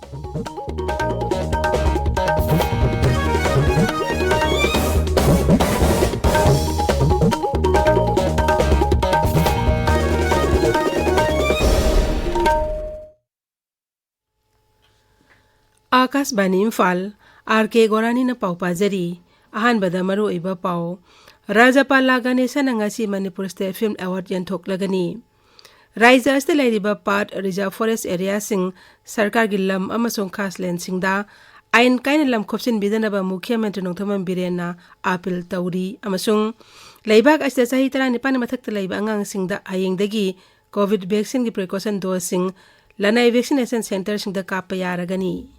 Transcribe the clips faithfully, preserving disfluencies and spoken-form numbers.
ꯑꯥꯀꯥꯁꯕꯥꯅꯤ Imphal, R ꯀꯦ ꯒꯣꯔꯥꯅꯤꯅ ꯄꯥꯎ ꯄꯥꯖꯔꯤ꯫ ꯑꯍꯥꯟꯕꯗ ꯃꯔꯨꯑꯣꯏꯕ ꯄꯥꯎ꯫ ꯔꯥꯖ꯭ꯌꯄꯥꯂꯥ ꯒꯅꯦꯁꯟꯅ ꯉꯁꯤ ꯃꯅꯤꯄꯨꯔ ꯁ꯭ꯇꯦꯠ ꯐꯤꯜꯝ ꯑꯦꯋꯥꯔꯗ ꯌꯦꯟꯊꯣꯛꯂꯒꯅꯤ꯫ ꯔꯥꯖ꯭ꯌ ꯑꯁꯤꯗ ꯂꯩꯔꯤꯕ ꯄꯥꯠ, ꯔꯤꯖꯥꯔꯚ ꯐꯣꯔꯦꯁ꯭ꯠ ꯑꯦꯔꯤꯌꯥꯁꯤꯡ, ꯁꯔꯀꯥꯔꯒꯤ ꯂꯝ ꯑꯃꯁꯨꯡ ꯈꯥꯁ ꯂꯦꯟꯁꯤꯡꯗ ꯑꯥꯏꯟ ꯀꯥꯏꯅ ꯂꯝ ꯈꯣꯞꯆꯤꯟꯕꯤꯗꯅꯕ ꯃꯨꯈ꯭ꯌ ꯃꯟꯇ꯭ꯔꯤ ꯅꯣꯡꯊꯣꯝꯕꯝ ꯕꯤꯔꯦꯟꯅ ꯑꯥꯄꯤꯜ ꯇꯧꯔꯤ ꯑꯃꯁꯨꯡ ꯂꯩꯕꯥꯛ ꯑꯁꯤꯗ ꯆꯍꯤ ꯇꯔꯥꯅꯤꯄꯥꯟꯒꯤ ꯃꯊꯛꯇ ꯂꯩꯕ ꯑꯉꯥꯡꯁꯤꯡꯗ ꯍꯌꯦꯡꯗꯒꯤ ꯀꯣꯚꯤꯗ ꯚꯦꯛꯁꯤꯟꯒꯤ ꯄ꯭ꯔꯤꯀꯣꯁꯟ ꯗꯣꯖꯁꯤꯡ ꯂꯅꯥꯏ ꯚꯦꯛꯁꯤꯅꯦꯁꯟ ꯁꯦꯟꯇꯔꯁꯤꯡꯗ ꯀꯥꯞꯄ ꯌꯥꯔꯒꯅꯤ꯫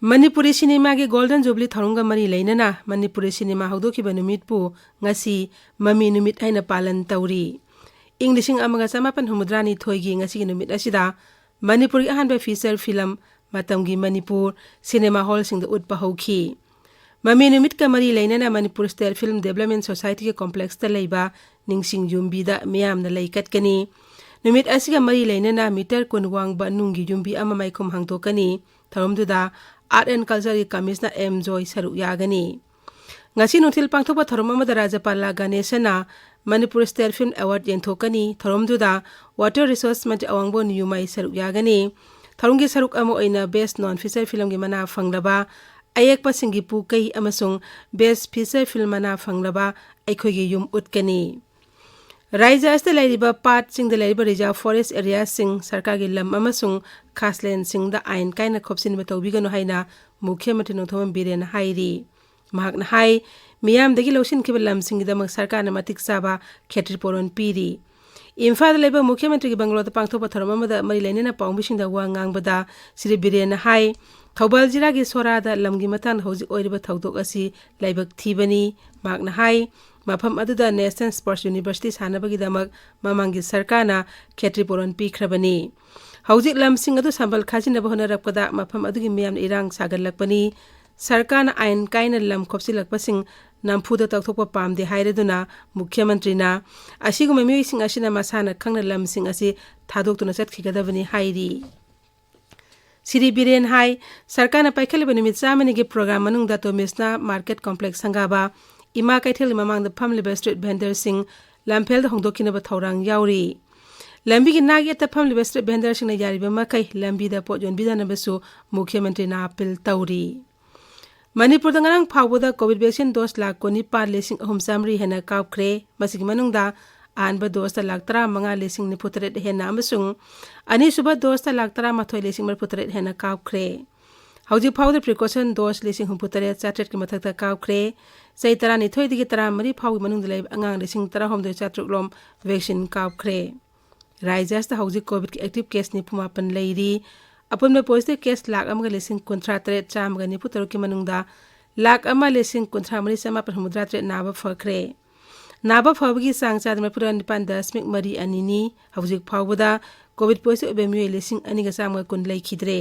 ꯃꯅꯤꯄꯨꯔꯤ ꯁꯤꯅꯦꯃꯥꯒꯤ ꯒꯣꯜꯗꯟ ꯖꯨꯕꯤꯂꯤ ꯊꯧꯔꯝꯒ ꯃꯔꯤ ꯂꯩꯅꯅ ꯃꯅꯤꯄꯨꯔꯤ ꯁꯤꯅꯦꯃꯥ ꯍꯧꯗꯣꯛꯈꯤꯕ ꯅꯨꯃꯤꯠꯄꯨ ꯉꯁꯤ ꯃꯃꯤ ꯅꯨꯃꯤꯠ ꯍꯥꯏꯅ ꯄꯥꯂꯟ ꯇꯧꯔꯤ꯫ ꯏꯪ ꯂꯤꯁꯤꯡ ꯑꯃꯒ ꯆꯃꯥꯄꯟ ꯍꯨꯝꯐꯨꯇꯔꯥꯅꯤꯊꯣꯏꯒꯤ ꯉꯁꯤꯒꯤ ꯅꯨꯃꯤꯠ ꯑꯁꯤꯗ ꯃꯅꯤꯄꯨꯔꯒꯤ ꯑꯍꯥꯟꯕ ꯐꯤꯆꯔ ꯐꯤꯂꯝ ꯃꯇꯝꯒꯤ ꯃꯅꯤꯄꯨꯔ ꯁꯤꯅꯦꯃꯥ ꯍꯣꯜꯁꯤꯡꯗ ꯎꯠꯄ ꯍꯧꯈꯤ꯫ ꯃꯃꯤ ꯅꯨꯃꯤꯠꯀ ꯃꯔꯤ ꯂꯩꯅꯅ ꯃꯅꯤꯄꯨꯔ ꯁ꯭ꯇꯦꯠ ꯐꯤꯜꯝ ꯗꯦꯕꯂꯞꯃꯦꯟ ꯁꯣꯁꯥꯏꯇꯤꯒꯤ ꯀꯣꯝꯄ꯭ꯂꯦꯛꯁꯇ ꯂꯩꯕ ꯅꯤꯡꯁꯤꯡ ꯌꯨꯝꯕꯤꯗ ꯃꯤꯌꯥꯝꯅ ꯂꯩ ꯀꯠꯀꯅꯤ꯫ ꯅꯨꯃꯤꯠ ꯑꯁꯤꯒ ꯃꯔꯤ ꯂꯩꯅꯅ ꯃꯤꯇꯔ ꯀꯨꯟ ꯋꯥꯡꯕ ꯅꯨꯡꯒꯤ ꯌꯨꯝꯕꯤ ꯑꯃ ꯃꯥꯏꯈꯨꯝ ꯍꯥꯡꯗꯣꯛꯀꯅꯤ꯫ ꯊꯧꯔꯝꯗꯨꯗ ꯑꯥꯔꯠ ꯑꯦꯟ ꯀꯜꯆꯔꯒꯤ ꯀꯃꯤꯁꯅꯔ ꯑꯦꯝ ꯖꯣꯏ ꯁꯔꯨꯛ ꯌꯥꯒꯅꯤ꯫ ꯉꯁꯤ ꯅꯨꯡꯊꯤꯜ ꯄꯥꯡꯊꯣꯛꯄ ꯊꯧꯔꯝ ꯑꯃꯗ ꯔꯥꯖ꯭ꯌꯄꯥꯂꯥ ꯒꯅꯦꯁꯟꯅ ꯃꯅꯤꯄꯨꯔ ꯁ꯭ꯇꯦꯠ ꯐꯤꯜꯝ ꯑꯦꯋꯥꯔꯗ ꯌꯦꯟꯊꯣꯛꯀꯅꯤ꯫ ꯊꯧꯔꯝꯗꯨꯗ ꯋꯥꯇꯔ ꯔꯤꯁꯣꯔꯁ ꯃꯟꯇ꯭ꯔꯤ ꯑꯋꯥꯡꯕꯝ ꯅꯤꯌꯨꯃꯥꯏ ꯁꯔꯨꯛ ꯌꯥꯒꯅꯤ꯫ ꯊꯧꯔꯝꯒꯤ ꯁꯔꯨꯛ ꯑꯃ ꯑꯣꯏꯅ ꯕꯦꯁ꯭ꯠ ꯅꯣꯟ ꯐꯤꯆꯔ ꯐꯤꯜꯝꯒꯤ ꯃꯅꯥ ꯐꯪꯂꯕ ꯑꯌꯦꯛꯄꯁꯤꯡꯒꯤ ꯄꯨ ꯀꯩ ꯑꯃꯁꯨꯡ ꯕꯦꯁ꯭ꯠ ꯐꯤꯆꯔ ꯐꯤꯜꯝ ꯃꯅꯥ ꯐꯪꯂꯕ ꯑꯩꯈꯣꯏꯒꯤ ꯌꯨꯝ ꯎꯠꯀꯅꯤ꯫ ꯔꯥꯖ꯭ꯌ ꯑꯁꯤꯗ ꯂꯩꯔꯤꯕ ꯄꯥꯠꯁꯤꯡꯗ ꯂꯩꯔꯤꯕ ꯔꯤꯖꯥꯔꯚ ꯐꯣꯔꯦꯁ꯭ꯠ ꯑꯦꯔꯤꯌꯥꯁꯤꯡ, ꯁꯔꯀꯥꯔꯒꯤ ꯂꯝ ꯑꯃꯁꯨꯡ ꯈꯥꯁ ꯂꯦꯟꯁꯤꯡꯗ ꯑꯥꯏꯟ ꯀꯥꯏꯅ ꯈꯣꯞꯆꯤꯟꯕ ꯇꯧꯕꯤꯒꯅꯨ ꯍꯥꯏꯅ ꯃꯨꯈ꯭ꯌ ꯃꯟꯇ꯭ꯔꯤ ꯅꯣꯡꯊꯣꯝꯕꯝ ꯕꯤꯔꯦꯟꯅ ꯍꯥꯏꯔꯤ꯫ ꯃꯍꯥꯛꯅ ꯍꯥꯏ, ꯃꯤꯌꯥꯝꯗꯒꯤ ꯂꯧꯁꯤꯟꯈꯤꯕ ꯂꯝꯁꯤꯡꯒꯤꯗꯃꯛ ꯁꯔꯀꯥꯔꯅ ꯃꯇꯤꯛ ꯆꯥꯕ ꯈꯦꯇ꯭ꯔꯤꯄꯣꯔꯣꯟ ꯄꯤꯔꯤ꯫ ꯏꯝꯐꯥꯜꯗ ꯂꯩꯕ ꯃꯨꯈ꯭ꯌ ꯃꯟꯇ꯭ꯔꯤꯒꯤ ꯕꯪꯒꯂꯣꯗ ꯄꯥꯡꯊꯣꯛꯄ ꯊꯧꯔꯝ ꯑꯃꯗ ꯃꯔꯤ ꯂꯩꯅꯅ ꯄꯥꯎꯃꯤꯁꯤꯡꯗ ꯋꯥ ꯉꯥꯡꯕꯗ ꯁ꯭ꯔꯤ ꯕꯤꯔꯦꯟꯅ ꯍꯥꯏ, ꯊꯧꯕꯥꯜ ꯖꯤꯂꯥꯒꯤ ꯁꯣꯔꯥꯗ ꯂꯝꯒꯤ ꯃꯇꯥꯡꯗ ꯍꯧꯖꯤꯛ ꯑꯣꯏꯔꯤꯕ ꯊꯧꯗꯣꯛ ꯑꯁꯤ ꯂꯥꯏꯕꯛ ꯊꯤꯕꯅꯤ꯫ ꯃꯍꯥꯛꯅ ꯍꯥꯏ, ꯃꯐꯝ ꯑꯗꯨꯗ National Sports University ꯁꯥꯅꯕꯒꯤꯗꯃꯛ ꯃꯃꯥꯡꯒꯤ ꯁꯔꯀꯥꯔꯅ ꯈꯦꯇ꯭ꯔꯤ ꯄꯣꯔꯣꯟ ꯄꯤꯈ꯭ꯔꯕꯅꯤ꯫ ꯍꯧꯖꯤꯛ ꯂꯝꯁꯤꯡ ꯑꯗꯨ ꯁꯝꯕꯜ ꯈꯥꯖꯤꯟꯅꯕ ꯍꯣꯠꯅꯔꯛꯄꯗ ꯃꯐꯝ ꯑꯗꯨꯒꯤ ꯃꯤꯌꯥꯝꯅ ꯏꯔꯥꯡ ꯁꯥꯒꯠꯂꯛꯄꯅꯤ꯫ ꯁꯔꯀꯥꯔꯅ ꯑꯥꯏꯟ ꯀꯥꯏꯅ ꯂꯝ ꯈꯣꯞꯆꯤꯜꯂꯛꯄꯁꯤꯡ ꯅꯝꯐꯨꯗ ꯇꯧꯊꯣꯛꯄ ꯄꯥꯝꯗꯦ ꯍꯥꯏꯔꯗꯨꯅ ꯃꯨꯈ꯭ꯌ ꯃꯟꯇ꯭ꯔꯤꯅ ꯑꯁꯤꯒꯨꯝꯕ ꯃꯤꯑꯣꯏꯁꯤꯡ ꯑꯁꯤꯅ ꯃꯁꯥꯅ ꯈꯪꯅ ꯂꯝꯁꯤꯡ ꯑꯁꯤ ꯊꯥꯗꯣꯛꯇꯨꯅ ꯆꯠꯈꯤꯒꯗꯕꯅꯤ ꯍꯥꯏꯔꯤ꯫ ꯁꯤꯔꯤ ꯕꯤꯔꯦꯟ ꯍꯥꯏ, ꯁꯔꯀꯥꯔꯅ ꯄꯥꯏꯈꯠꯂꯤꯕ ꯅꯨꯃꯤꯠ ꯆꯥꯝꯃꯅꯤꯒꯤ ꯄ꯭ꯔꯣꯒ꯭ꯔꯥꯝ ꯃꯅꯨꯡꯗ ꯇꯣꯃꯤꯁꯅꯥ ꯃꯥꯔꯀꯦꯠ ꯀꯣꯝꯄ꯭ꯂꯦꯛꯁ ꯁꯪꯒꯥꯕ ꯏꯃꯥ ꯀꯩꯊꯦꯜꯒꯤ ꯃꯃꯥꯡꯗ ꯐꯝꯂꯤꯕ ꯁ꯭ꯇ꯭ꯔꯤꯠ ꯚꯦꯟꯗꯔꯁꯤꯡ ꯂꯝꯐꯦꯜꯗ ꯍꯣꯡꯗꯣꯛꯈꯤꯅꯕ ꯊꯧꯔꯥꯡ ꯌꯥꯎꯔꯤ꯫ ꯂꯝꯕꯤꯒꯤ ꯅꯥꯛ ꯌꯦꯠꯇ ꯐꯝꯂꯤꯕ ꯁ꯭ꯇ꯭ꯔꯤꯠ ꯚꯦꯟꯗꯔꯁꯤꯡꯅ ꯌꯥꯔꯤꯕ ꯃꯈꯩ ꯂꯝꯕꯤꯗ ꯄꯣꯠ ꯌꯣꯟꯕꯤꯗꯅꯕꯁꯨ ꯃꯨꯈ꯭ꯌ ꯃꯟꯇ꯭ꯔꯤꯅ ꯑꯥꯄꯤꯜ ꯇꯧꯔꯤ꯫ ꯃꯅꯤꯄꯨꯔꯗ ꯉꯔꯥꯡ ꯐꯥꯎꯕꯗ ꯀꯣꯚꯤꯗ ꯚꯦꯛꯁꯤꯟ ꯗꯣꯁ ꯂꯥꯈ ꯀꯨꯟꯅꯤꯄꯥꯟ ꯂꯤꯁꯤꯡ ꯑꯍꯨꯝ ꯆꯥꯃꯔꯤ ꯍꯦꯟꯅ ꯀꯥꯞꯈ꯭ꯔꯦ꯫ ꯃꯁꯤꯒꯤ ꯃꯅꯨꯡꯗ ꯑꯍꯥꯟꯕ ꯗꯣꯁꯇ ꯂꯥꯈ ꯇꯔꯥꯃꯉꯥ ꯂꯤꯁꯤꯡ ꯅꯤꯐꯨꯇꯔꯦꯠ ꯍꯦꯟꯅ ꯑꯃꯁꯨꯡ ꯑꯅꯤꯁꯨꯕ ꯗꯣꯁꯇ ꯂꯥꯈ ꯇꯔꯥꯃꯥꯊꯣꯏ ꯂꯤꯁꯤꯡ ꯃꯔꯤꯐꯨꯇꯔꯦꯠ ꯍꯦꯟꯅ ꯀꯥꯞꯈ꯭ꯔꯦ꯫ ꯍꯧꯖꯤꯛ ꯐꯥꯎꯕꯗ ꯄ꯭ꯔꯤꯀꯣꯁꯟ ꯗꯣꯁ ꯂꯤꯁꯤꯡ ꯍꯨꯝꯐꯨꯇꯔꯦꯠ ꯆꯥꯇ꯭ꯔꯦꯠꯀꯤ ꯃꯊꯛꯇ ꯀꯥꯞꯈ꯭ꯔꯦ꯫ ꯆꯍꯤ ꯇꯔꯥꯅꯤꯊꯣꯏꯗꯒꯤ ꯇꯔꯥꯃꯔꯤ ꯐꯥꯎꯒꯤ ꯃꯅꯨꯡꯗ ꯂꯩꯕ ꯑꯉꯥꯡ ꯂꯤꯁꯤꯡ ꯇꯔꯥꯍꯨꯝꯗꯣꯏ ꯆꯥꯇ꯭ꯔꯨꯛ ꯂꯣꯝ ꯚꯦꯛꯁꯤꯟ ꯀꯥꯞꯈ꯭ꯔꯦ꯫ ꯔꯥꯖ꯭ꯌ ꯑꯁꯤꯗ ꯍꯧꯖꯤꯛ ꯀꯣꯚꯤꯗꯀꯤ ꯑꯦꯛꯇꯤꯚ ꯀꯦꯁ ꯅꯤꯐꯨ ꯃꯥꯄꯟ ꯂꯩꯔꯤ꯫ ꯑꯄꯨꯟꯕ ꯄꯣꯖꯤꯇꯤꯚ ꯀꯦꯁ ꯂꯥꯈ ꯑꯃꯒ ꯂꯤꯁꯤꯡ ꯀꯨꯟꯊ꯭ꯔꯥ ꯇꯔꯦꯠ ꯆꯥꯝꯃꯒ ꯅꯤꯐꯨ ꯇꯔꯨꯛꯀꯤ ꯃꯅꯨꯡꯗ ꯂꯥꯈ ꯑꯃ ꯂꯤꯁꯤꯡ ꯀꯨꯟꯊ꯭ꯔꯥ ꯃꯔꯤ ꯆꯥꯃꯥꯄꯟ ꯍꯨꯝꯐꯨꯇꯔꯥ ꯇꯔꯦꯠ ꯅꯥꯕ ꯐꯈ꯭ꯔꯦ꯫ ꯅꯥꯕ ꯐꯕꯒꯤ ꯆꯥꯡ ꯆꯥꯗ ꯃꯔꯤꯐꯨ ꯅꯤꯄꯥꯟ ꯗꯁꯃꯤꯛ ꯃꯔꯤ ꯑꯅꯤꯅꯤ꯫ ꯍꯧꯖꯤꯛ ꯐꯥꯎꯕꯗ ꯀꯣꯚꯤꯗ ꯄꯣꯖꯤꯇꯤꯚ ꯑꯣꯏꯕ ꯃꯤꯑꯣꯏ ꯂꯤꯁꯤꯡ ꯑꯅꯤꯒ ꯆꯥꯝꯃꯒ ꯀꯨꯟ ꯂꯩꯈꯤꯗ꯭ꯔꯦ꯫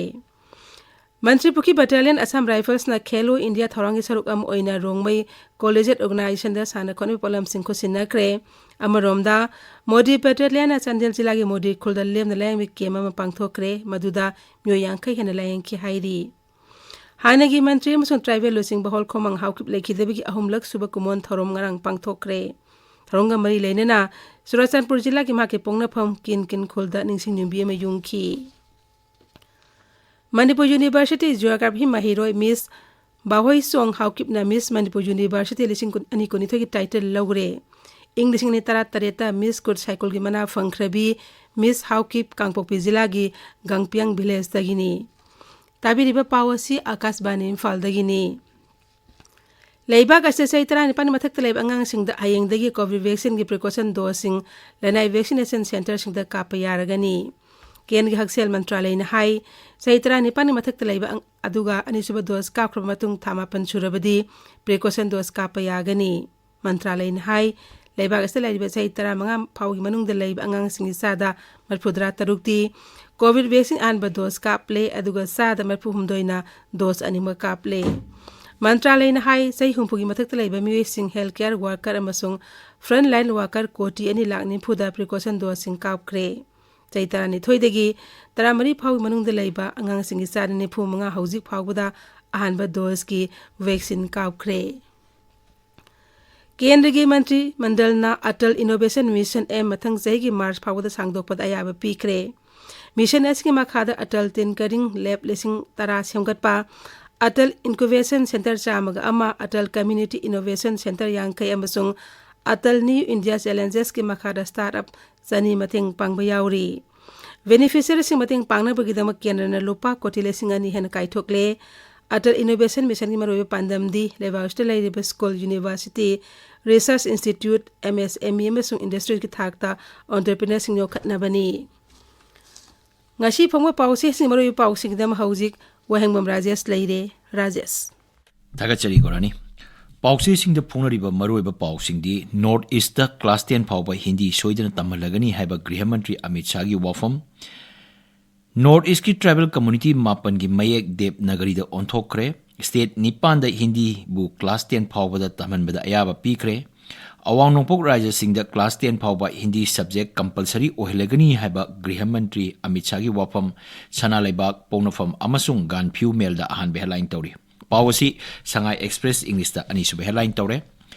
ꯃꯟꯇ꯭ꯔꯤ ꯄꯨꯈ꯭ꯔꯤ ꯕꯠꯇꯥꯂꯤꯌꯟ ꯑꯁꯥꯝ ꯔꯥꯏꯐꯜꯁꯅ ꯈꯦꯂꯣ ꯏꯟꯗꯤꯌꯥ ꯊꯧꯔꯥꯡꯒꯤ ꯁꯔꯨꯛ ꯑꯃ ꯑꯣꯏꯅ ꯔꯣꯡꯃꯩ ꯀꯣꯂꯦꯖꯦꯠ ꯑꯣꯔꯒꯅꯥꯏꯖꯦꯁꯟꯗ ꯁꯥꯟꯅ ꯈꯣꯠꯅꯕꯒꯤ ꯄꯣꯠꯂꯝꯁꯤꯡ ꯈꯨꯠꯁꯤꯟꯅꯈ꯭ꯔꯦ꯫ ꯑꯃꯔꯣꯝꯗ, ꯃꯣꯗꯤ ꯕꯠꯇꯥꯂꯤꯌꯟꯅ ꯆꯥꯟꯗꯦꯜ ꯖꯤꯂꯥꯒꯤ ꯃꯣꯗꯤ ꯈꯨꯜꯗ ꯂꯦꯝꯅ ꯂꯥꯌꯦꯡꯕꯒꯤ ꯀꯦꯝ ꯑꯃ ꯄꯥꯡꯊꯣꯛꯈ꯭ꯔꯦ, ꯃꯗꯨꯗ ꯃꯤꯑꯣꯏ ꯌꯥꯡꯈꯩ ꯍꯦꯟꯅ ꯂꯥꯌꯦꯡꯈꯤ ꯍꯥꯏꯔꯤ꯫ ꯍꯥꯟꯅꯒꯤ ꯃꯟꯇ꯭ꯔꯤ ꯑꯃꯁꯨꯡ ꯇ꯭ꯔꯥꯏꯕꯦꯜ ꯂꯨꯆꯤꯡꯕ ꯍꯣꯜꯈꯣꯃꯥꯡ ꯍꯥꯎꯀꯤꯞ ꯂꯩꯈꯤꯗꯕꯒꯤ ꯑꯍꯨꯝꯂꯛ ꯁꯨꯕ ꯀꯨꯃꯣꯟ ꯊꯧꯔꯝ ꯉꯔꯥꯡ ꯄꯥꯡꯊꯣꯛꯈ꯭ꯔꯦ꯫ ꯊꯧꯔꯝꯒ ꯃꯔꯤ ꯂꯩꯅꯅ ꯆꯨꯔꯥꯆꯥꯟꯄꯨꯔ ꯖꯤꯂꯥꯒꯤ ꯃꯍꯥꯛꯀꯤ ꯄꯣꯛꯅꯐꯝ ꯀꯤꯟ ꯀꯤꯟ ꯈꯨꯜꯗ ꯅꯤꯡꯁꯤꯡ ꯌꯨꯝꯕꯤ ꯑꯃ ꯌꯨꯡꯈꯤ꯫ ꯃꯅꯤꯄꯨꯔ ꯌꯨꯅꯤꯚꯔꯁꯤꯇꯤ ꯖꯤꯑꯣꯒ꯭ꯔꯥꯐꯤ ꯃꯍꯩꯔꯣꯏ ꯃꯤꯁ ꯕꯥꯍꯣꯏ ꯆꯣꯡ ꯍꯥꯎꯀꯤꯞꯅ ꯃꯤꯁ ꯃꯅꯤꯄꯨꯔ ꯌꯨꯅꯤꯚꯔꯁꯤꯇꯤ ꯂꯤꯁꯤꯡ ꯑꯅꯤ ꯀꯨꯟꯅꯤꯊꯣꯏꯒꯤ ꯇꯥꯏꯇꯜ ꯂꯧꯈ꯭ꯔꯦ꯫ ꯏꯪ ꯂꯤꯁꯤꯡ ꯑꯅꯤ ꯇꯔꯥꯇꯔꯦꯠꯇ ꯃꯤꯁ ꯀꯨꯠ ꯁꯥꯏꯀꯨꯜꯒꯤ ꯃꯅꯥ ꯐꯪꯈ꯭ꯔꯕꯤ ꯃꯤꯁ ꯍꯥꯎꯀꯤꯞ ꯀꯥꯡꯄꯣꯛꯄꯤ ꯖꯤꯂꯥꯒꯤ ꯒꯥꯡꯄꯤꯌꯥꯡ ꯚꯤꯂꯦꯖꯇꯒꯤꯅꯤ꯫ ꯇꯥꯕꯤꯔꯤꯕ ꯄꯥꯎ ꯑꯁꯤ ꯑꯥꯀꯥꯁꯕꯥꯅꯤ ꯏꯝꯐꯥꯜꯗꯒꯤꯅꯤ꯫ ꯂꯩꯕꯥꯛ ꯑꯁꯤꯗ ꯆꯍꯤ ꯇꯔꯥꯅꯤꯄꯥꯟꯒꯤ ꯃꯊꯛꯇ ꯂꯩꯕ ꯑꯉꯥꯡꯁꯤꯡꯗ ꯍꯌꯦꯡꯗꯒꯤ ꯀꯣꯚꯤꯚꯦꯛꯁꯤꯟꯒꯤ ꯄ꯭ꯔꯤꯀꯣꯁꯟ ꯗꯣꯁꯁꯤꯡ ꯂꯅꯥꯏ ꯚꯦꯛꯁꯤꯅꯦꯁꯟ ꯁꯦꯟꯇꯔꯁꯤꯡꯗ ꯀꯥꯞꯄ ꯌꯥꯔꯒꯅꯤ꯫ ꯀꯦꯟꯒꯤ ꯍꯛꯁꯦꯜ ꯃꯟꯇ꯭ꯔꯥꯂꯌꯅ ꯍꯥꯏ, ꯆꯍꯤ ꯇꯔꯥꯅꯤꯄꯥꯟꯒꯤ ꯃꯊꯛꯇ ꯂꯩꯕ ꯑꯪ-, ꯑꯗꯨꯒ ꯑꯅꯤꯁꯨꯕ ꯗꯣꯁ ꯀꯥꯞꯈ꯭ꯔꯕ ꯃꯇꯨꯡ ꯊꯥ ꯃꯥꯄꯟ ꯁꯨꯔꯕꯗꯤ ꯄ꯭ꯔꯤꯀꯣꯁꯟ ꯗꯣꯁ ꯀꯥꯞꯄ ꯌꯥꯒꯅꯤ꯫ ꯃꯟꯇ꯭ꯔꯥꯂꯌꯅ ꯍꯥꯏ, ꯂꯩꯕꯥꯛ ꯑꯁꯤꯗ ꯂꯩꯔꯤꯕ ꯆꯍꯤ ꯇꯔꯥꯃꯉꯥ ꯐꯥꯎꯒꯤ ꯃꯅꯨꯡꯗ ꯂꯩꯕ ꯑꯉꯥꯡꯁꯤꯡꯒꯤ ꯆꯥꯗ ꯃꯔꯤꯐꯨꯇꯔꯥ ꯇꯔꯨꯛꯇꯤ ꯀꯣꯚꯤꯗ ꯚꯦꯛꯁꯤꯟ ꯑꯍꯥꯟꯕ ꯗꯣꯁ ꯀꯥꯞꯂꯦ, ꯑꯗꯨꯒ ꯆꯥꯗ ꯃꯔꯤꯐꯨꯍꯨꯝꯗꯣꯏꯅ ꯗꯣꯁ ꯑꯅꯤꯃꯛ ꯀꯥꯞꯂꯦ꯫ ꯃꯟꯇ꯭ꯔꯥꯂꯌꯅ ꯍꯥꯏ, ꯆꯍꯤ ꯍꯨꯝꯐꯨꯒꯤ ꯃꯊꯛꯇ ꯂꯩꯕ ꯃꯤꯑꯣꯏꯁꯤꯡ, health care worker ꯑꯃꯁꯨꯡ frontline worker ꯀꯣꯇꯤ ꯑꯅꯤ ꯂꯥꯛ ꯅꯤꯐꯨꯗ precaution ꯗꯣꯁꯁꯤꯡ ꯀꯥꯞꯈ꯭ꯔꯦ꯫ ꯆꯍꯤ ꯇꯔꯥꯅꯤꯊꯣꯏꯗꯒꯤ ꯇꯔꯥꯃꯔꯤ ꯐꯥꯎꯒꯤ ꯃꯅꯨꯡꯗ ꯂꯩꯕ ꯑꯉꯥꯡꯁꯤꯡꯒꯤ ꯆꯥꯗ ꯅꯤꯐꯨꯃꯉꯥ ꯍꯧꯖꯤꯛ ꯐꯥꯎꯕꯗ ꯑꯍꯥꯟꯕ ꯗꯣꯁꯀꯤ ꯚꯦꯛꯁꯤꯟ ꯀꯥꯞꯈ꯭ꯔꯦ꯫ ꯀꯦꯟꯗ꯭ꯔꯒꯤ ꯃꯟꯇ꯭ꯔꯤ ꯃꯟꯗꯜꯅ ꯑꯇꯜ ꯏꯅꯣꯚꯦꯁꯟ ꯃꯤꯁꯟ ꯑꯦꯝ ꯃꯊꯪ ꯆꯍꯤꯒꯤ ꯃꯥꯔꯆ ꯐꯥꯎꯕꯗ ꯁꯥꯡꯗꯣꯛꯄꯗ ꯑꯌꯥꯕ ꯄꯤꯈ꯭ꯔꯦ꯫ ꯃꯤꯁꯟ ꯑꯁꯤꯒꯤ ꯃꯈꯥꯗ ꯑꯇꯜ ꯇꯤꯟꯀꯔꯤꯡ ꯂꯦꯕ ꯂꯤꯁꯤꯡ ꯇꯔꯥ ꯁꯦꯝꯒꯠꯄ, ꯑꯇꯜ ꯏꯟꯀꯨꯕꯦꯁꯟ ꯁꯦꯟꯇꯔ ꯆꯥꯝꯃꯒ ꯑꯃ, ꯑꯇꯜ ꯀꯝꯃ꯭ꯌꯨꯅꯤꯇꯤ ꯏꯅꯣꯚꯦꯁꯟ ꯁꯦꯟꯇꯔ ꯌꯥꯡꯈꯩ ꯑꯃꯁꯨꯡ ꯑꯇꯜ ꯅ꯭ꯌꯨ ꯏꯟꯗꯤꯌꯥ ꯆꯦꯂꯦꯟꯖꯦꯁꯀꯤ ꯃꯈꯥꯗ ꯁ꯭ꯇꯥꯔꯠ ꯑꯞ ꯆꯅꯤ ꯃꯇꯦꯡ ꯄꯥꯡꯕ ꯌꯥꯎꯔꯤ꯫ ꯕꯦꯅꯤꯐꯤꯁꯔꯤꯁꯤꯡ ꯃꯇꯦꯡ ꯄꯥꯡꯅꯕꯒꯤꯗꯃꯛ ꯀꯦꯟꯗ꯭ꯔꯅ ꯂꯨꯄꯥ ꯀꯣꯇꯤ ꯂꯤꯁꯤꯡ ꯑꯅꯤ ꯍꯦꯟꯅ ꯀꯥꯏꯊꯣꯛꯂꯦ꯫ ꯑꯇꯜ ꯏꯅꯣꯚꯦꯁꯟ ꯃꯤꯁꯟꯒꯤ ꯃꯔꯨꯑꯣꯏꯕ ꯄꯥꯟꯗꯝꯗꯤ ꯂꯩꯕꯥꯛ ꯑꯁꯤꯗ ꯂꯩꯔꯤꯕ school, university, research institute, M S M E ꯑꯃꯁꯨꯡ ꯏꯟꯗꯁꯇ꯭ꯔꯤꯁꯀꯤ ꯊꯥꯛꯇ ꯑꯣꯟꯇꯔꯄ꯭ꯔꯤꯅꯔꯁꯤꯡ ꯌꯣꯛꯈꯠꯅꯕꯅꯤ꯫ ꯉꯁꯤ ꯐꯣꯡꯕ ꯄꯥꯎꯆꯦꯁꯤꯡ, ꯃꯔꯨꯑꯣꯏꯕ ꯄꯥꯎꯁꯤꯡꯒꯤꯗꯃꯛ ꯍꯧꯖꯤꯛ ꯋꯥꯍꯦꯡꯕꯝ ꯔꯥꯖꯦꯁ ꯂꯩꯔꯦ꯫ ꯔꯥꯖꯦꯁ꯫ ꯊꯥꯒꯠꯆꯔꯤ ꯒꯣꯔꯥꯅꯤ꯫ ꯄꯥꯎꯆꯦꯁꯤꯡꯗ ꯐꯣꯡꯅꯔꯤꯕ ꯃꯔꯨꯑꯣꯏꯕ ꯄꯥꯎꯁꯤꯡꯗꯤ, ꯅꯣꯔꯠ ꯏꯁꯇ ꯀ꯭ꯂꯥꯁ ꯇꯦꯟ ꯐꯥꯎꯕ ꯍꯤꯟꯗꯤ ꯁꯣꯏꯗꯅ ꯇꯝꯍꯜꯂꯒꯅꯤ ꯍꯥꯏꯕ ꯒ꯭ꯔꯤꯍ ꯃꯟꯇ꯭ꯔꯤ ꯑꯃꯤꯠ ꯁꯥꯍꯒꯤ ꯋꯥꯐꯝ, ꯅꯣꯔꯠ ꯏꯁꯀꯤ ꯇ꯭ꯔꯥꯏꯕꯦꯜ ꯀꯝꯃꯨꯅꯤꯇꯤ ꯃꯥꯄꯟꯒꯤ ꯃꯌꯦꯛ ꯗꯦꯕꯅꯥꯒꯔꯤꯗ ꯑꯣꯟꯊꯣꯛꯈ꯭ꯔꯦ, ꯁ꯭ꯇꯦꯠ ꯅꯤꯄꯥꯟꯗ ꯍꯤꯟꯗꯤꯕꯨ ꯀ꯭ꯂꯥꯁ ꯇꯦꯟ ꯐꯥꯎꯕꯗ ꯇꯝꯍꯟꯕꯗ ꯑꯌꯥꯕ ꯄꯤꯈ꯭ꯔꯦ, ꯑꯋꯥꯡ ꯅꯣꯡꯄꯣꯛ ꯔꯥꯖ꯭ꯌꯁꯤꯡꯗ ꯀ꯭ꯂꯥꯁ ꯇꯦꯟ ꯐꯥꯎꯕ ꯍꯤꯟꯗꯤ ꯁꯕꯖꯦꯛ ꯀꯝꯄꯜꯁꯔꯤ ꯑꯣꯏꯍꯜꯂꯒꯅꯤ ꯍꯥꯏꯕ ꯒ꯭ꯔꯤꯍ ꯃꯟꯇ꯭ꯔꯤ ꯑꯃꯤꯠ ꯁꯥꯍꯒꯤ ꯋꯥꯐꯝ ꯁꯅꯥ ꯂꯩꯕꯥꯛ, ꯄꯣꯛꯅꯐꯝ ꯑꯃꯁꯨꯡ ꯒꯥꯟꯐꯤꯎ ꯃꯦꯜꯗ ꯑꯍꯥꯟꯕ ꯍꯦꯗꯂꯥꯏꯟ ꯇꯧꯔꯤ꯫ ꯄꯥꯎ ꯑꯁꯤ ꯁꯉꯥꯏ ꯑꯦꯛꯁꯄ꯭ꯔꯦꯁ ꯏꯪꯂꯤꯁꯇ ꯑꯅꯤꯁꯨꯕ ꯍꯦꯗꯂꯥꯏꯟ ꯇꯧꯔꯦ꯫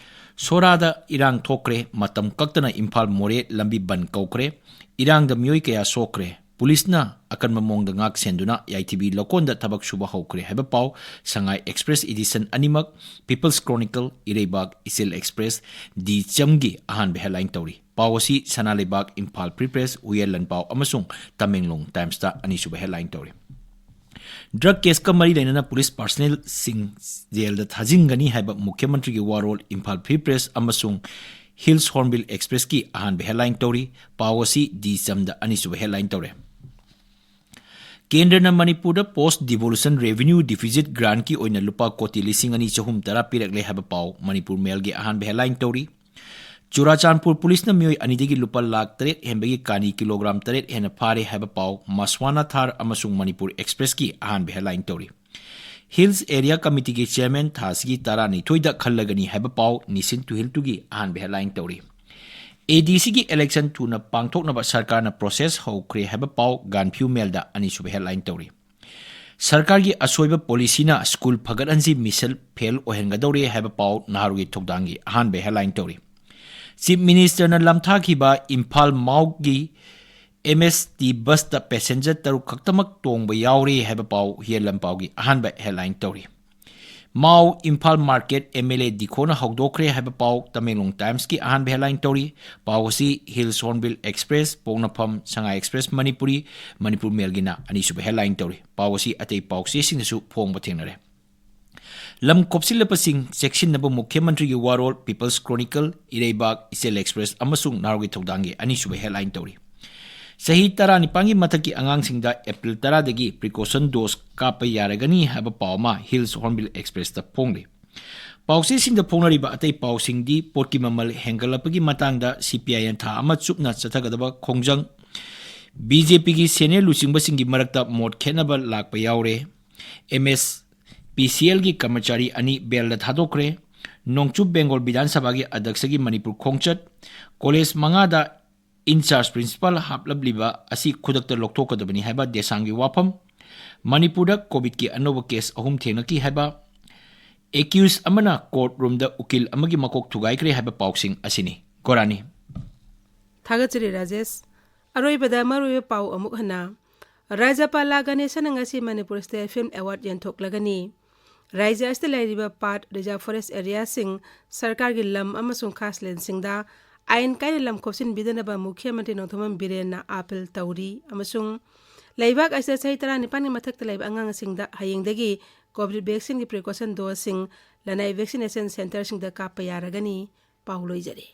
ꯁꯣꯔꯥꯗ ꯏꯔꯥꯡ ꯊꯣꯛꯈ꯭ꯔꯦ, ꯃꯇꯝ ꯀꯛꯇꯅ ꯏꯝꯐꯥꯜ ꯃꯣꯔꯦ ꯂꯝꯕꯤ ꯕꯟ ꯀꯧꯈ꯭ꯔꯦ꯫ ꯏꯔꯥꯡꯗ ꯃꯤꯑꯣꯏ ꯀꯌꯥ ꯁꯣꯛꯈ꯭ꯔꯦ꯫ ꯄꯨꯂꯤꯁꯅ ꯑꯀꯟꯕ ꯃꯑꯣꯡꯗ ꯉꯥꯛ ꯁꯦꯟꯗꯨꯅ ꯌꯥꯏꯊꯤꯕꯤ ꯂꯧꯀꯣꯟꯗ ꯊꯕꯛ ꯁꯨꯕ ꯍꯧꯈ꯭ꯔꯦ ꯍꯥꯏꯕ ꯄꯥꯎ ꯁꯉꯥꯏ ꯑꯦꯛꯁꯄ꯭ꯔꯦꯁ ꯏꯗꯤꯁꯟ ꯑꯅꯤꯃꯛ, ꯄꯤꯄꯜꯁ ꯀ꯭ꯔꯣꯅꯤꯀꯜ, ꯏꯔꯩꯕꯥꯛ, ꯏꯆꯤꯜ ꯑꯦꯛꯁꯄ꯭ꯔꯦꯁ, ꯗꯤ ꯆꯝꯒꯤ ꯑꯍꯥꯟꯕ ꯍꯦꯗꯂꯥꯏꯟ ꯇꯧꯔꯤ꯫ ꯄꯥꯎ ꯑꯁꯤ ꯁꯅꯥ ꯂꯩꯕꯥꯛ, ꯏꯝꯐꯥꯜ ꯐ꯭ꯔꯤ ꯄ꯭ꯔꯦꯁ, ꯎꯌꯦꯜ ꯂꯟꯄꯥꯎ ꯑꯃꯁꯨꯡ ꯇꯃꯦꯡꯂꯣꯡ ꯇꯥꯏꯝꯁꯇ ꯑꯅꯤꯁꯨꯕ ꯍꯦꯗꯂꯥꯏꯟ ꯇꯧꯔꯤ꯫ ꯗ꯭ꯔꯒ ꯀꯦꯁꯀ ꯃꯔꯤ ꯂꯩꯅꯅ ꯄꯨꯂꯤꯁ ꯄꯥꯔꯁꯅꯦꯜꯁꯤꯡ ꯖꯦꯜꯗ ꯊꯥꯖꯤꯟꯒꯅꯤ ꯍꯥꯏꯕ ꯃꯨꯈ꯭ꯌ ꯃꯟꯇ꯭ꯔꯤꯒꯤ ꯋꯥꯔꯣꯜ ꯏꯝꯐꯥꯜ ꯐ꯭ꯔꯤ ꯄ꯭ꯔꯦꯁ ꯑꯃꯁꯨꯡ ꯍꯤꯜꯁ ꯍꯣꯔꯟꯕꯤꯜ ꯑꯦꯛꯁꯄ꯭ꯔꯦꯁꯀꯤ ꯑꯍꯥꯟꯕ ꯍꯦꯗꯂꯥꯏꯟ ꯇꯧꯔꯤ꯫ ꯄꯥꯎ ꯑꯁꯤ ꯗꯤ ꯆꯝꯗ ꯑꯅꯤꯁꯨꯕ ꯍꯦꯗꯂꯥꯏꯟ ꯇꯧꯔꯦ꯫ ꯀꯦꯟꯗ꯭ꯔꯅ ꯃꯅꯤꯄꯨꯔꯗ ꯄꯣꯁ ꯗꯤꯚꯣꯂꯨꯁꯟ ꯔꯦꯚꯤꯅ꯭ꯌꯨ ꯗꯤꯐꯤꯖꯤꯠ ꯒ꯭ꯔꯥꯟꯠꯀꯤ ꯑꯣꯏꯅ ꯂꯨꯄꯥ ꯀꯣꯇꯤ ꯂꯤꯁꯤꯡ ꯑꯅꯤ ꯆꯍꯨꯝ ꯇꯔꯥ ꯄꯤꯔꯛꯂꯦ ꯍꯥꯏꯕ ꯄꯥꯎ ꯃꯅꯤꯄꯨꯔ ꯃꯦꯜꯒꯤ ꯑꯍꯥꯟꯕ ꯍꯦꯗꯂꯥꯏꯟ ꯇꯧꯔꯤ꯫ ꯆꯨꯔꯥꯆꯥꯟꯄꯨꯔ ꯄꯨꯂꯤꯁꯅ ꯃꯤꯑꯣꯏ ꯑꯅꯤꯗꯒꯤ ꯂꯨꯄꯥ ꯂꯥꯈ ꯇꯔꯦꯠ ꯍꯦꯟꯕꯒꯤ ꯀꯥꯅꯤ ꯀꯤꯂꯣꯒ꯭ꯔꯥꯝ ꯇꯔꯦꯠ ꯍꯦꯟꯅ ꯐꯥꯔꯦ ꯍꯥꯏꯕ ꯄꯥꯎ ꯃꯁ꯭ꯋꯥꯅꯥ ꯊꯥꯔ ꯑꯃꯁꯨꯡ ꯃꯅꯤꯄꯨꯔ ꯑꯦꯛꯁꯄ꯭ꯔꯦꯁꯀꯤ ꯑꯍꯥꯟꯕ ꯍꯦꯗꯂꯥꯏꯟ ꯇꯧꯔꯤ꯫ ꯍꯤꯜꯁ ꯑꯦꯔꯤꯌꯥ ꯀꯃꯤꯇꯤꯒꯤ ꯆꯤꯌꯔꯃꯦꯟ ꯊꯥꯁꯤꯒꯤ ꯇꯔꯥꯅꯤꯊꯣꯏꯗ ꯈꯜꯂꯒꯅꯤ ꯍꯥꯏꯕ ꯄꯥꯎ ꯅꯤꯁꯤꯟ ꯇꯨꯍꯤꯜꯇꯨꯒꯤ ꯑꯍꯥꯟꯕ ꯍꯦꯗꯂꯥꯏꯟ ꯇꯧꯔꯤ꯫ ꯑꯦ ꯗꯤ ꯁꯤꯒꯤ ꯏꯂꯦꯛꯁꯟ ꯊꯨꯅ ꯄꯥꯡꯊꯣꯛꯅꯕ ꯁꯔꯀꯥꯔꯅ ꯄ꯭ꯔꯣꯁꯦꯁ ꯍꯧꯈ꯭ꯔꯦ ꯍꯥꯏꯕ ꯄꯥꯎ ꯒꯥꯟꯐ꯭ꯌꯨ ꯃꯦꯜꯗ ꯑꯅꯤꯁꯨꯕ ꯍꯦꯗꯂꯥꯏꯟ ꯇꯧꯔꯤ꯫ ꯁꯔꯀꯥꯔꯒꯤ ꯑꯁꯣꯏꯕ ꯄꯣꯂꯤꯁꯤꯅ ꯁ꯭ꯀꯨꯜ ꯐꯒꯠꯍꯟꯁꯤ ꯃꯤꯁꯟ ꯐꯦꯜ ꯑꯣꯏꯍꯟꯒꯗꯧꯔꯦ ꯍꯥꯏꯕ ꯄꯥꯎ ꯅꯍꯥꯔꯣꯜꯒꯤ ꯊꯧꯗꯥꯡꯒꯤ ꯑꯍꯥꯟꯕ ꯍꯦꯗꯂꯥꯏꯟ ꯇꯧꯔꯤ꯫ ꯆꯤꯐ ꯃꯤꯅꯤꯁꯇꯔꯅ ꯂꯝꯊꯥꯈꯤꯕ ꯏꯝꯐꯥꯜ ꯃꯥꯎꯒꯤ ꯑꯦꯝ ꯑꯦꯁ ꯇꯤ ꯕꯁꯇ ꯄꯦꯁꯦꯟꯖꯔ ꯇꯔꯨꯛ ꯈꯛꯇꯃꯛ ꯇꯣꯡꯕ ꯌꯥꯎꯔꯦ ꯍꯥꯏꯕ ꯄꯥꯎ ꯍꯤꯌꯔ ꯂꯝꯄꯥꯎꯒꯤ ꯑꯍꯥꯟꯕ ꯍꯦꯗꯂꯥꯏꯟ ꯇꯧꯔꯤ꯫ ꯃꯥꯎ Imphal market M L A ꯗꯤꯈꯣꯅ ꯍꯧꯗꯣꯛꯈ꯭ꯔꯦ ꯍꯥꯏꯕ ꯄꯥꯎ ꯇꯃꯦꯡꯂꯣꯡ ꯇꯥꯏꯝꯁꯀꯤ ꯑꯍꯥꯟꯕ ꯍꯦꯗꯂꯥꯏꯟ ꯇꯧꯔꯤ꯫ ꯄꯥꯎ ꯑꯁꯤ ꯍꯤꯜꯁ ꯍꯣꯔꯟꯕꯤꯜ ꯑꯦꯛꯁꯄ꯭ꯔꯦꯁ, ꯄꯣꯛꯅꯐꯝ, ꯁꯉꯥꯏ ꯑꯦꯛꯁꯄ꯭ꯔꯦꯁ ꯃꯅꯤꯄꯨꯔꯤ, ꯃꯅꯤꯄꯨꯔ ꯃꯦꯜꯒꯤꯅ ꯑꯅꯤꯁꯨꯕ ꯍꯦꯗꯂꯥꯏꯟ ꯇꯧꯔꯤ꯫ ꯄꯥꯎ ꯑꯁꯤ ꯑꯇꯩ ꯄꯥꯎꯆꯦꯁꯤꯡꯗꯁꯨ ꯐꯣꯡꯕ ꯊꯦꯡꯅꯔꯦ꯫ ꯂꯝ ꯈꯣꯞꯆꯤꯜꯂꯕꯁꯤꯡ ꯆꯦꯛꯁꯤꯟꯅꯕ ꯃꯨꯈ꯭ꯌ ꯃꯟꯇ꯭ꯔꯤꯒꯤ ꯋꯥꯔꯣꯜ, ꯄꯤꯄꯜꯁ ꯀ꯭ꯔꯣꯅꯤꯀꯜ, ꯏꯔꯩꯕꯥꯛ, ꯏꯆꯦꯜ ꯑꯦꯛꯁꯄ꯭ꯔꯦꯁ ꯑꯃꯁꯨꯡ ꯅꯍꯥꯔꯣꯜꯒꯤ ꯊꯧꯗꯥꯡꯒꯤ ꯑꯅꯤꯁꯨꯕ ꯍꯦꯗꯂꯥꯏꯟ ꯇꯧꯔꯤ꯫ ꯆꯍꯤ ꯇꯔꯥꯅꯤꯄꯥꯟꯒꯤ ꯃꯊꯛꯀꯤ ꯑꯉꯥꯡꯁꯤꯡꯗ ꯑꯦꯄ꯭ꯔꯤꯜ ꯇꯔꯥꯗꯒꯤ ꯄ꯭ꯔꯤꯀꯣꯁꯟ ꯗꯣꯁ ꯀꯥꯞꯄ ꯌꯥꯔꯒꯅꯤ ꯍꯥꯏꯕ ꯄꯥꯎ ꯑꯃ ꯍꯤꯜꯁ ꯍꯣꯔꯟꯕꯤꯜ ꯑꯦꯛꯁꯄ꯭ꯔꯦꯁꯇ ꯐꯣꯡꯂꯤ꯫ ꯄꯥꯎꯆꯦꯁꯤꯡꯗ ꯐꯣꯡꯅꯔꯤꯕ ꯑꯇꯩ ꯄꯥꯎꯁꯤꯡꯗꯤ ꯄꯣꯠꯀꯤ ꯃꯃꯜ ꯍꯦꯟꯒꯠꯂꯛꯄꯒꯤ ꯃꯇꯥꯡꯗ ꯁꯤ ꯄꯤ ꯑꯥꯏ ꯑꯦꯝ ꯊꯥ ꯑꯃ ꯆꯨꯞꯅ ꯆꯠꯊꯒꯗꯕ ꯈꯣꯡꯖꯪ, ꯕꯤ ꯖꯦ ꯄꯤꯒꯤ ꯁꯦꯅꯤꯌꯔ ꯂꯨꯆꯤꯡꯕꯁꯤꯡꯒꯤ ꯃꯔꯛꯇ ꯃꯣꯠ ꯈꯦꯠꯅꯕ ꯂꯥꯛꯄ ꯌꯥꯎꯔꯦ, ꯑꯦꯝ ꯑꯦꯁ ꯄꯤ ꯁꯤ ꯑꯦꯜꯒꯤ ꯀꯔꯃꯆꯥꯔꯤ ꯑꯅꯤ ꯕꯦꯜꯗ ꯊꯥꯗꯣꯛꯈ꯭ꯔꯦ, ꯅꯣꯡꯆꯨꯞ ꯕꯦꯡꯒꯣꯜ ꯕꯤꯙꯥꯟ ꯁꯚꯥꯒꯤ ꯑꯗ꯭ꯌꯛꯁꯒꯤ ꯃꯅꯤꯄꯨꯔ ꯈꯣꯡꯆꯠ, ꯀꯣꯂꯦꯖ ꯃꯉꯥꯗ ꯏꯟꯆꯥꯔꯖ ꯄ꯭ꯔꯤꯟꯁꯤꯄꯥꯜ ꯍꯥꯞꯂꯛꯂꯤꯕ ꯑꯁꯤ ꯈꯨꯗꯛꯇ ꯂꯧꯊꯣꯛꯀꯗꯕꯅꯤ ꯍꯥꯏꯕ ꯗꯦꯁꯥꯝꯒꯤ ꯋꯥꯐꯝ, ꯃꯅꯤꯄꯨꯔꯗ ꯀꯣꯚꯤꯗꯀꯤ ꯑꯅꯧꯕ ꯀꯦꯁ ꯑꯍꯨꯝ ꯊꯦꯡꯅꯈꯤ ꯍꯥꯏꯕ, ꯑꯦꯀ꯭ꯌꯨꯁ ꯑꯃꯅ ꯀꯣꯔꯠ ꯔꯨꯝꯗ ꯎꯀꯤꯜ ꯑꯃꯒꯤ ꯃꯀꯣꯛ ꯊꯨꯒꯥꯏꯈ꯭ꯔꯦ ꯍꯥꯏꯕ ꯄꯥꯎꯁꯤꯡ ꯑꯁꯤꯅꯤ꯫ ꯒꯣꯔꯥꯅꯤ꯫ ꯊꯥꯒꯠꯆꯔꯤ ꯔꯥꯖꯦꯁ꯫ ꯑꯔꯣꯏꯕꯗ ꯃꯔꯨꯑꯣꯏꯕ ꯄꯥꯎ ꯑꯃꯨꯛ ꯍꯟꯅ꯫ ꯔꯥꯖ꯭ꯌꯄꯥꯂꯥ ꯒꯅꯦꯁꯟꯅ ꯉꯁꯤ ꯃꯅꯤꯄꯨꯔ ꯁ꯭ꯇꯦꯠ ꯐꯤꯜꯝ ꯑꯦꯋꯥꯔꯗ ꯌꯦꯟꯊꯣꯛꯂꯒꯅꯤ꯫ ꯔꯥꯖ꯭ꯌ ꯑꯁꯤꯗ ꯂꯩꯔꯤꯕ ꯄꯥꯠ, ꯔꯤꯖꯥꯔꯚ ꯐꯣꯔꯦꯁ꯭ꯠ ꯑꯦꯔꯤꯌꯥꯁꯤꯡ, ꯁꯔꯀꯥꯔꯒꯤ ꯂꯝ ꯑꯃꯁꯨꯡ ꯈꯥꯁ ꯂꯦꯟꯁꯤꯡꯗ ꯑꯥꯏꯟ ꯀꯥꯏꯅ ꯂꯝ ꯈꯣꯞꯆꯤꯟꯕꯤꯗꯅꯕ ꯃꯨꯈ꯭ꯌ ꯃꯟꯇ꯭ꯔꯤ ꯅꯣꯡꯊꯣꯝꯕꯝ ꯕꯤꯔꯦꯟꯅ ꯑꯥꯄꯤꯜ ꯇꯧꯔꯤ ꯑꯃꯁꯨꯡ ꯂꯩꯕꯥꯛ ꯑꯁꯤꯗ ꯆꯍꯤ ꯇꯔꯥꯅꯤꯄꯥꯟꯒꯤ ꯃꯊꯛꯇ ꯂꯩꯕ ꯑꯉꯥꯡꯁꯤꯡꯗ ꯍꯌꯦꯡꯗꯒꯤ ꯀꯣꯚꯤꯗ ꯚꯦꯛꯁꯤꯟꯒꯤ ꯄ꯭ꯔꯤꯀꯣꯁꯟ ꯗꯣꯁꯁꯤꯡ ꯂꯅꯥꯏ ꯚꯦꯛꯁꯤꯅꯦꯁꯟ ꯁꯦꯟꯇꯔꯁꯤꯡꯗ ꯀꯥꯞꯄ ꯌꯥꯔꯒꯅꯤ꯫ ꯄꯥꯎ ꯂꯣꯏꯖꯔꯦ꯫